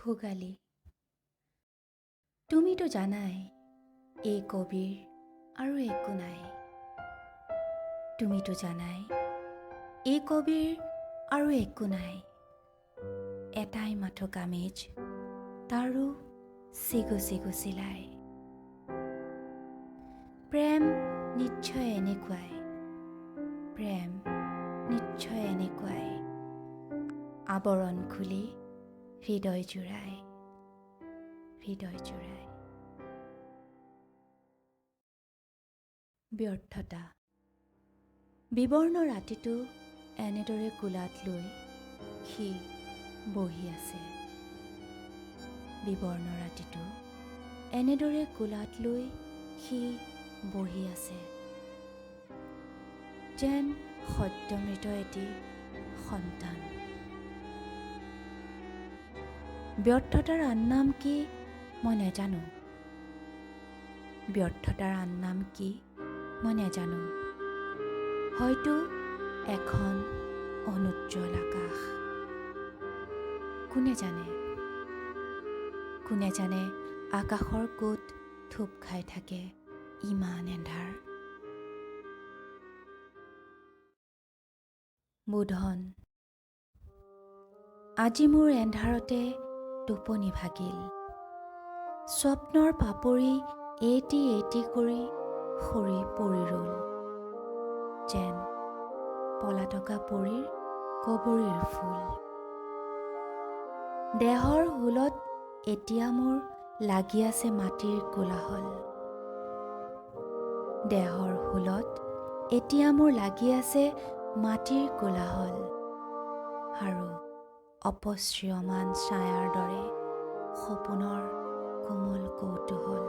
ভোগালী। তুমিতো জানাই এই কবিৰ আৰু একো নাই। তুমিতো জানাই এই কবিৰ আৰু একো নাই, এটাই মাথো কামিজ, তাৰো চিগু চিগু চিলাই। প্ৰেম নিশ্চয় এনেকুৱাই, প্ৰেম নিশ্চয় এনেকুৱাই, আৱৰণ খুলি হৃদয় জোৰাই, হৃদয় জোৰাই। ব্যৰ্থতা। বিবৰ্ণ ৰাতিটো এনেদৰে কোলাত লৈ সি বহি আছে। বিবৰ্ণ ৰাতিটো এনেদৰে কোলাত লৈ সি বহি আছে, যেন সদ্যমৃত এটি সন্তান। ব্যৰ্থতাৰ আন নাম কি মই নেজানো, ব্যৰ্থতাৰ আন নাম কি মই নেজানো, হয়তো এখন অনুজ্জ্বল আকাশ। কোনে জানে, কোনে জানে আকাশৰ ক'ত থূপ খাই থাকে ইমান এন্ধাৰ। বোধন। আজি মোৰ এন্ধাৰতে টোপনি ভাগিল, স্বপ্নৰ পাপৰি এটি এটি কৰি সৰি পৰি ৰ'ল, যেন পলাতকা পৰীৰ কবৰীৰ ফুল। দেহৰ হুলত এতিয়া মোৰ লাগি আছে মাটিৰ কোলাহল, দেহৰ হুলত এতিয়া মোৰ লাগি আছে মাটিৰ কোলাহল, আৰু অপশ্ৰিয়মান ছায়াৰ দৰে সপোনৰ কোমল কৌতূহল।